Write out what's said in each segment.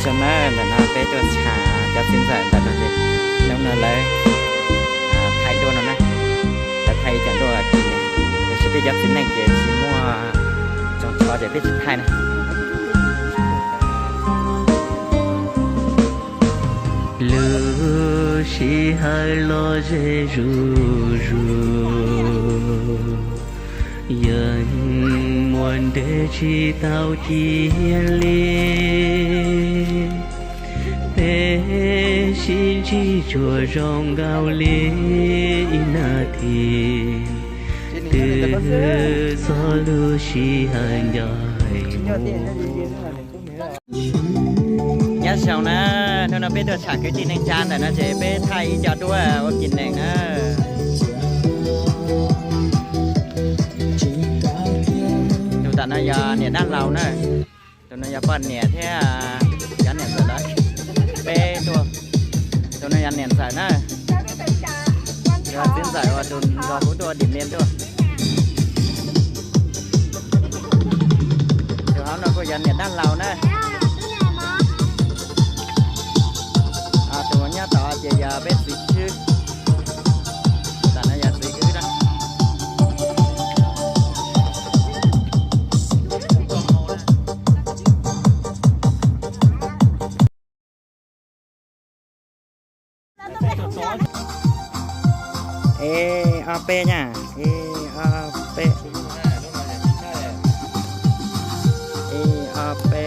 Zoo na, ntawm no peb tuaj tsham cov txiv ntxawm ntawm no ces hnub no lawv thaij duab no na, lawv thaij ib co duab kis nees, tiam sis peb cov txiv neej ces tsis muaj tsoos tsho ces peb tsis thaij na. Lub sij hawm los ze zuj zus, yeej muaj ntev tsis tau cia li. Peb sib ntsib tsuas zoo nkaus li ib nas this, twb txog lub sij hawm ncaim mus. Nyob zoo na, hnub no peb tuaj tsham kwv tij neej tsa ntawm no ces peb thaij ib co duab ua kis nees na. Tus tom no yog niam dab laus na, tus no yog poj niam thiab cov niam ntxawm lawv peb tuaj. Tus no yog niam ntxawm na, yog txiv ntxawm uas tus nrog kuv tuaj ua dim niam tuaj. Tus hauv no kuj yog niam dab laus na. Tus nyob tod ces yog peb txiv khwb. Tam no yog txiv khwb na. Ib ob peb na, ib ob peb, ib ob peb.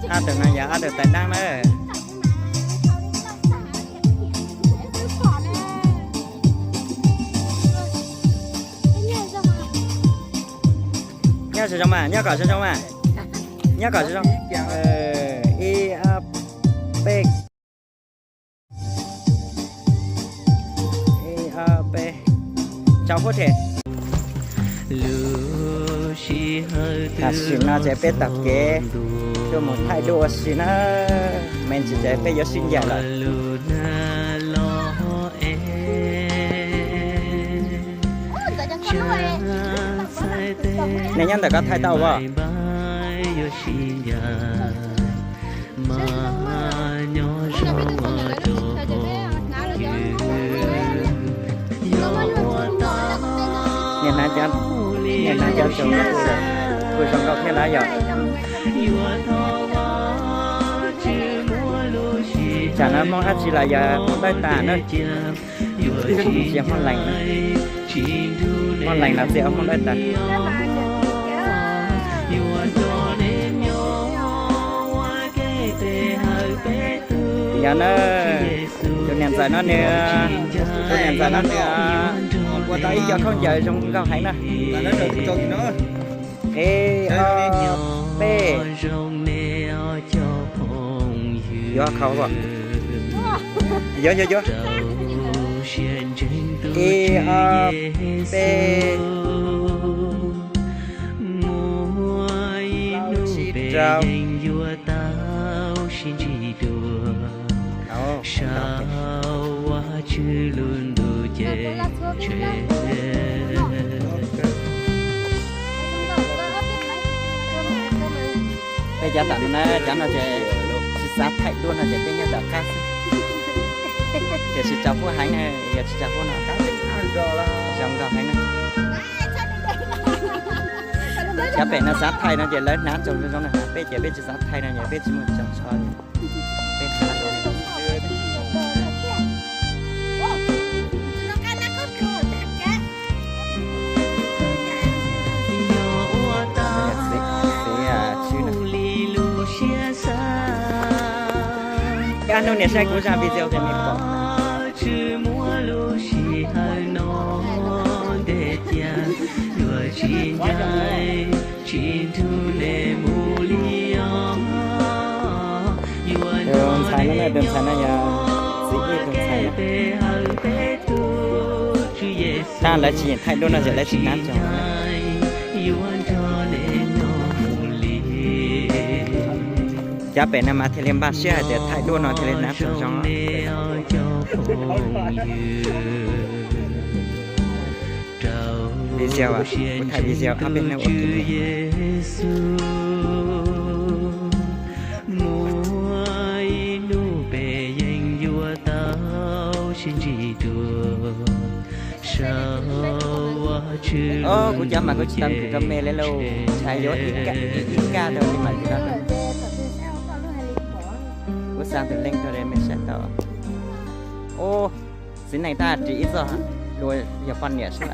Ob tug no yog ob tug tais dab na. Nyob zoo zoo mas, nyob kom zoo zoo mas. Nyob kom zoo zoo. Ib ob peb. Ib ob peb. Tsaus huab them. Tam sim no ces peb taug kev tuaj mus thaij duab ua si na. Me ntsis ces peb yuav sib ncaim lawm. Nej nyob ntawm ko thaij tau os? Niaj hnav cov, niaj hnav cov tsoos no kuj zoo nkauj thiab na yom. Tsam no Hmoob dab tsi los yog Hmoob Dawb tas na. Tsis yog Hmoob Lees na. Hmoob Lees los txij ua Hmoob Dawb tas. Yog na, tus niam ntxawm no nws, tus niam ntxawm no nws ua tau ib co khaub ncaws zoo nkauj heev na. Ib ob peb. Yuav khau as? Yuav, yuav, yuav. Ib ob peb. Plaub tsib rau. Peb cov tam no na, cov no ces tsis xav thaij duab no ces peb nyob tom qab xwb. Tiam sis tsaus huab heev na, yog tsis tsaus huab no zoo nkauj heev na. Cov pem no xav thaij no ces lawv hnav tsoos zoo zoo na, peb ces peb tsis xav thaij no ces peb tsis muaj tsoos tsho li. Peb hnav zoo li no. Txiv, txiv, ah, tshwb na. Kab hnub niam saib kuv zaj video ces niam pom. Tus ntxhais no, tus ntxhais no yog txiv Tab lawv tsis nyiam thaij duab no ces lawv tsis nab txog. Cov pem no mas thiaj li npaj siab hais tias thaij duab no thiaj li nab txog zoo. Video, kuv thaij video ob peb hnub ua ke. Muaj ib hnub peb yeej yuav tau sib ntsib dua. Os, kuv cov mas kuv tsis tau nkwm rau me li lauj, ntshai yuav ib kaj tau li mas kuv tau. Kuv xa tus link rau me saib tau. Ub, txiv neej tab ris ib txoj dua yog poj niam sub.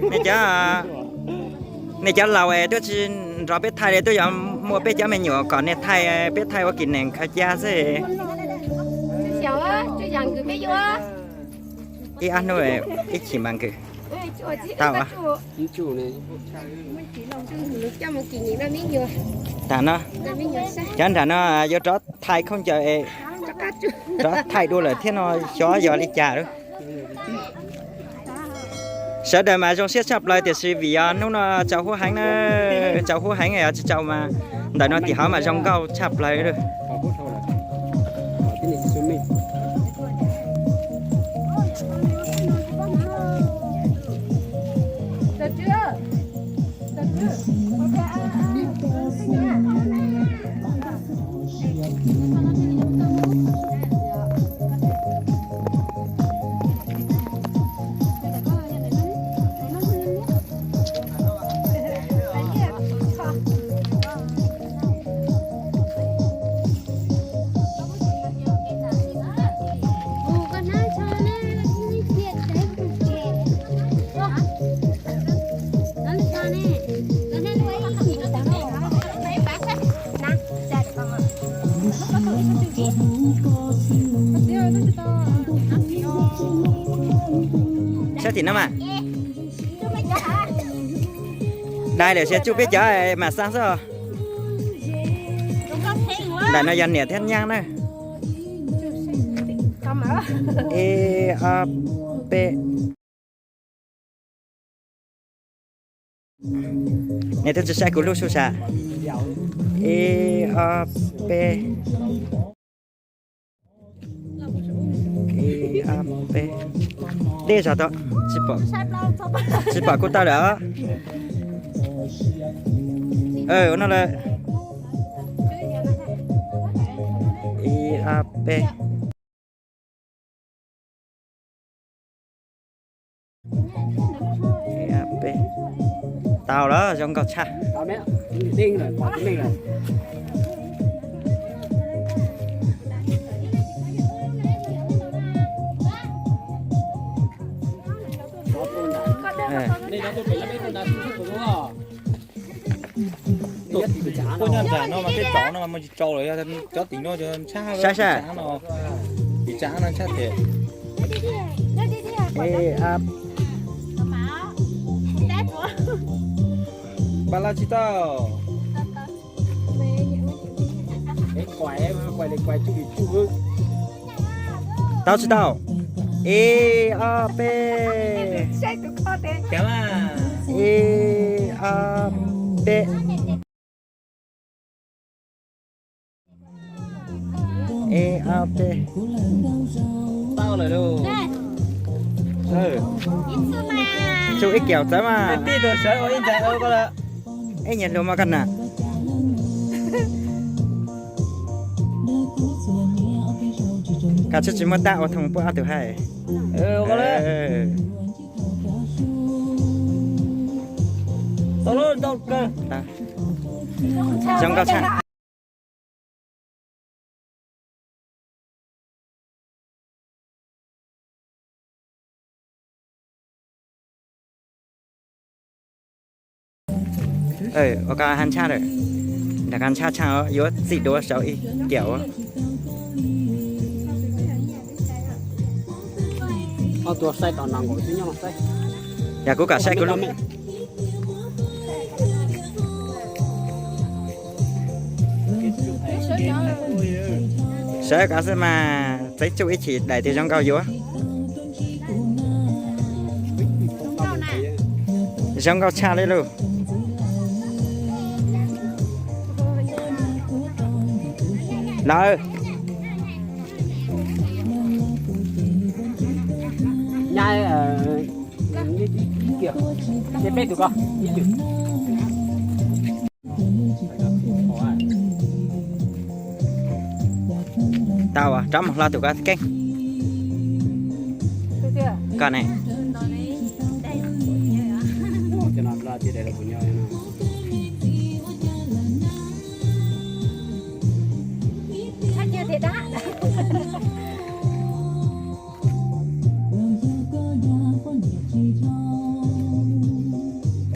Nej cov, nej cov laus es twb tsis nrog peb thaij li, twb yuav muaj peb cov me nyuam kom nej thaij, peb thaij ua kis nees khaws ca xwb. Ib ob hnub ib chim mas nkwm tau. Tam no, cov nram no yuav rov thaij khaub ncaws, rov thaij dua lawm thiab no, xyov yog li cas lawm. Sawv daws mas zoo siab tshaj plaws tiam sis vim yog hnub no tsaus huab heev na, tsaus huab heev, tsis tsaus mas ntawm no tim hauv mas zoo nkauj tshaj plaws li. Sab tim no mas. Dai lawm sis tsuj peb cov mas xaj xwb. Ntam no yog niam thiab nyab na. Ib ob peb. Niam thiab tsis saib kuv lub sub sam. Ib ob peb. Ib ob peb. Deb zog tau, tsis pom kuv tawm lawm. Ua no lawm. Ib ob peb. Tau lawm, zoo nkauj tshaj. Puab nyob nram no mas peb tsom no mas mus tsis tsaus lawm, yog cov tim no ntshab, saib saib, tim tsav no ntshab tiag. Npaj laj tsis tau. Tau tsis tau? Ib ob peb. Ib ob peb. Tau lawm lauj. Tsuj ib kiaum txawv mas. Tij tuaj sawv ua ib ncaug ua ko lawm. Ib nyuag hlua mog koj na. Koj tsis tsis muaj tab ua thooj puab ob tug hais. Zoo nkauj tshaj. Ua koj hab ntshab lawm, nrog koj ntshab tshaj yuav txij duav saum ib kiaum. Yog kuv kom saib kuv lub. Sawv koj xwb mas txeeb tsuj ib chim daim tias zoo nkauj yuav. Zoo nkauj tshaj li lauj. Lawm. Peb tus ko. Tau, rov mus hlo tus ko keeb. Koj ne.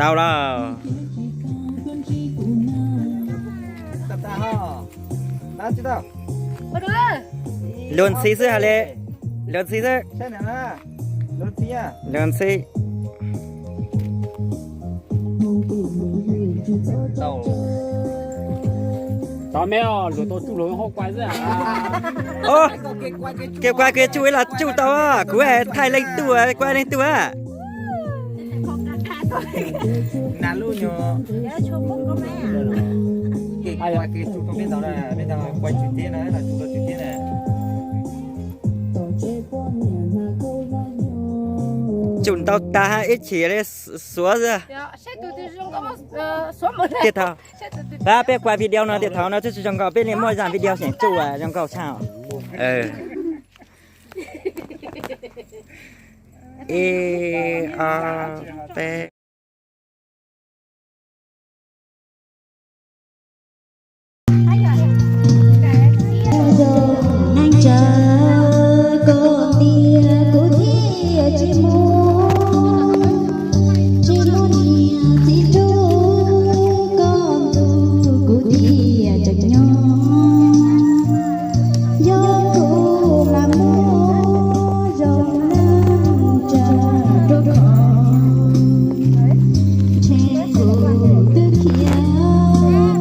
Tau los. Luag ntxhi xwb hais li. Luag ntxhi xwb. Luag ntxhi. Tau me, luag tau tsuj luag hauv kuai xwb. Kev kuai kev tsuj ib los tsuj tau, kuv thaij leej twg kuai leej twg. Tsuj ntau tag ib chim li xuav xwb. Tiag thaum peb kuaj video no tiag thaum no twb tsis zoo nkauj, peb li muaj zaj video xeem tsuj zoo nkauj tshaj. Ib, ob, peb. Neej tsa koj tias kuv thiaj tsis mus, tsis mus niam txiv rub koj ntu kuv thiaj tseem nyob. Yog kuv lam muaj zoo neej tsa rau qhov ntshe kuv twb khiav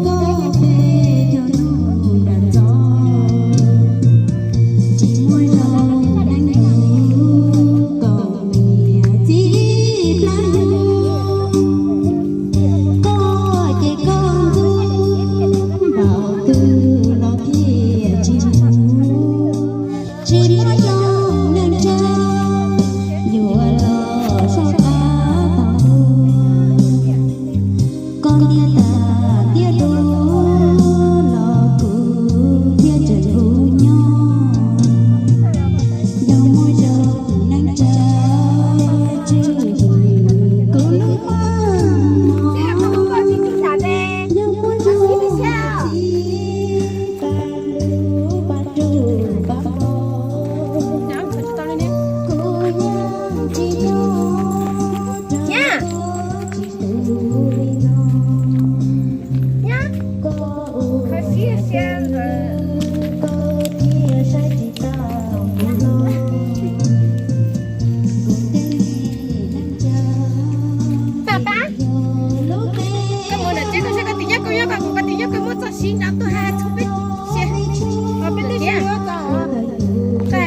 koj peb caug hnub nram ntxov. Tsis muaj zoo neej mus kom niam txiv plab yug, koj ces koj ntxub npaum twg los thiaj tsis mus. Tsis muaj zoo neej tsa yuav los soj qab tau. Koj niam tas tiab dua los kuv thiaj tseem hu nyob. Yog muaj zoo neej tsa tswj hwm kuv lub paj mom, yog muaj zoo txiv paj lug paj rug paj npo, kuv yeej tsis nyob rau tsis tu li no. Koj ua koj thiaj saib tsis taus kuv los. Kuv tej neej tsa yog lub npe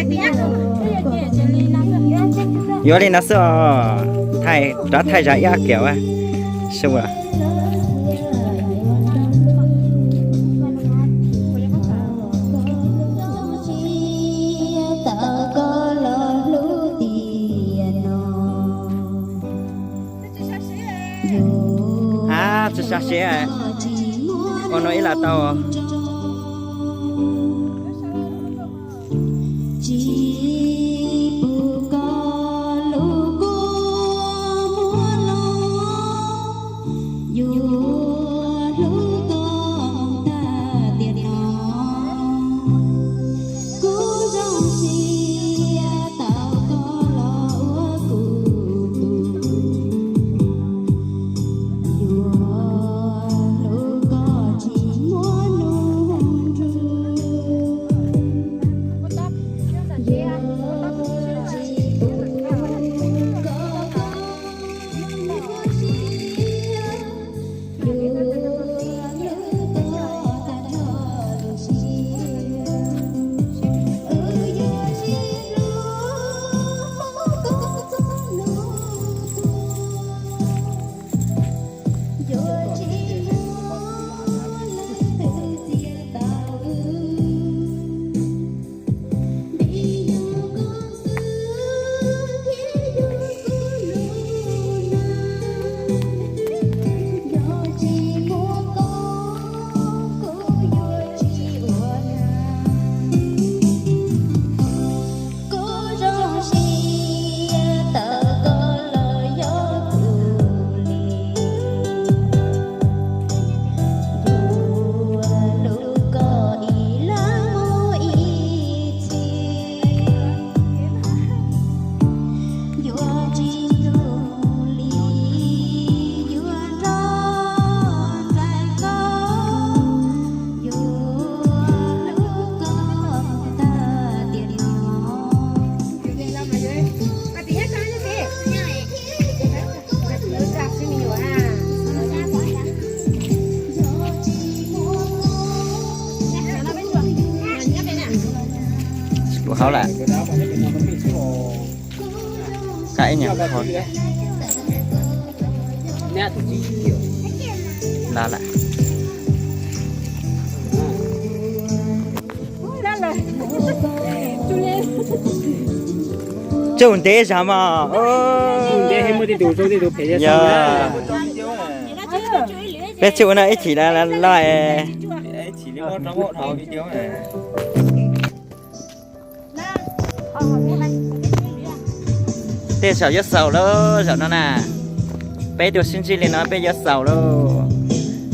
Yuav li no xwb os, thaij rov thaij zaj ib kiaum su as. Tag siab, ua no ib las tau. Kuv haus lawm. Kav ib nyuag qho. Los lawm. Tsuj ntev zog mog. Yog, peb tsuj no ib chim los. Tej zaum yuav xaus lauj zaum no na. Peb tuaj sib ntsib li no peb yuav xaus lauj.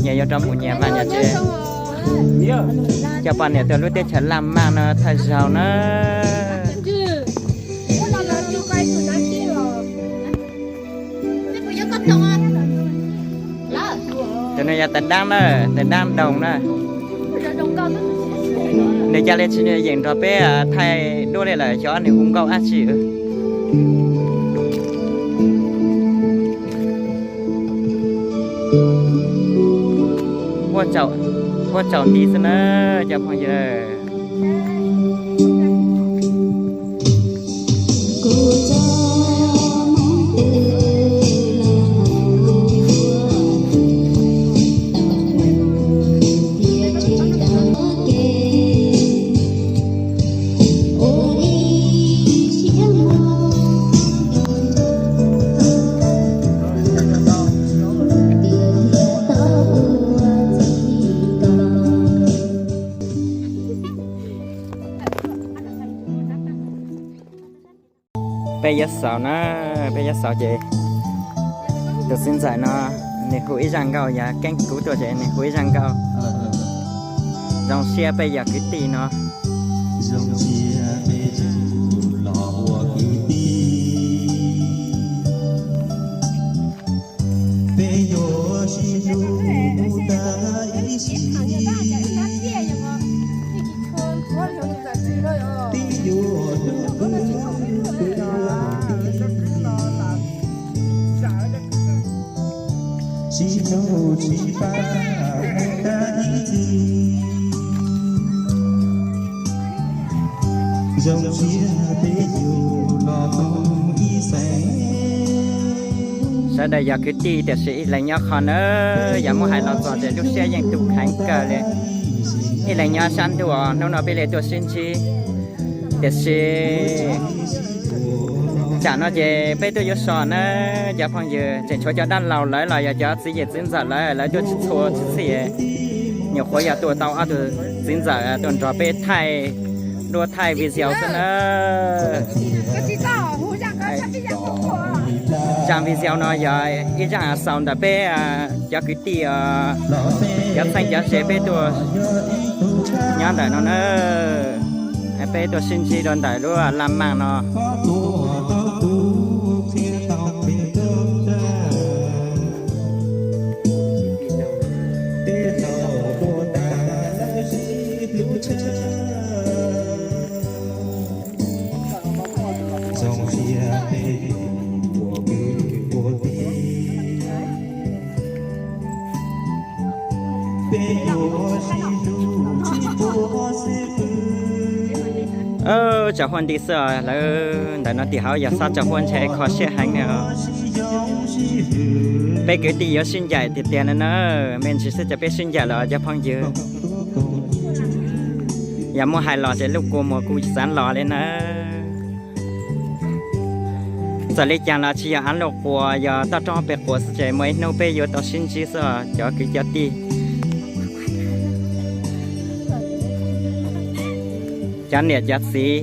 Nyias yuav rov mus nyias vaj nyias tsev. Coj poj niam tuaj lub teb chaws laj maj no thawj zaug na. Cov no yog tais dab na, tais dab doog na. Nws ca li tsis yeem nrog peb thaij duab li lawm, xyov nws hu nkauj dab tsi. Huab tsaus nti xwb na cov phooj ywg. Peb yuav xaus na, peb yuav xaus ces tus xib ntxawm no nws hu ib zaj nkauj, yog keeb kuv tuaj ces nws hu ib zaj nkauj. Zoo siab peb yog kwv tij no. Zoo siab peb los ua kwv tij. Peb yuav sib hlub mus tag ib sim. Peb yuav hlub hlub peb ua tij. Sib hlub sib pab mus tag ib txhis. Zoo siab peb yuav los koom ib xeem. Sawv daws yog kwv tij tiam sis ib leeg nyob qho na, yog muab hais los txog ces lub siab yeej tu kheev kawg li. Ib leeg nyob sab ntuj, hnub no peb li tuaj sib ntsib, tiam sis Tam no ces peb tuaj yuav so na, cov phooj ywg, tseem tshuav cov dab laug lawv los yog cov txiv yawm txiv ntxawm lawv, lawv tuaj tsis txhua tsis txhij, nyuam qhuav yog tuaj tau ob tug txiv ntxawm tuaj nrog peb thaij duab thaij video xwb na. Zaj video no yog ib zaj xaus ntawm peb cov kwv tij, cov txheeb cov ze peb tuaj nyob ntawm no na. Peb tuaj sib ntsib rau ntawm lub laj maj no. Tsoom huab nti xwb os, lawv ntawm no tim hauv yog xab tsoom huab ntshe kho siab heev na. Peb kwv tij yuav sib ncaim tiag tiag no na, me ntsis xwb ces peb sib ncaim lawm cov phooj ywg. Yog muab hais los ces lub kua muag kuj xav los li na. Txawm li cas los tsis yog av luj quas, yog toj roob pem quas xwb ces muaj ib hnub peb yuav tau sib ntsib xwb os cov kwv cov tij, cov niam cov txiv,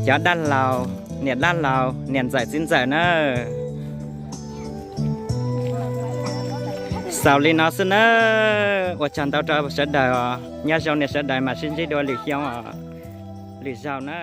cov dab laug, niam dab laug, niam ntxawm txiv ntxawm na. Xaus li no xwb nawb, ua tsaug ntau rau sawv daws os, nyob zoo nej sawv daws mas sib ntsib dua lwm xyoo os, lwm zaug na.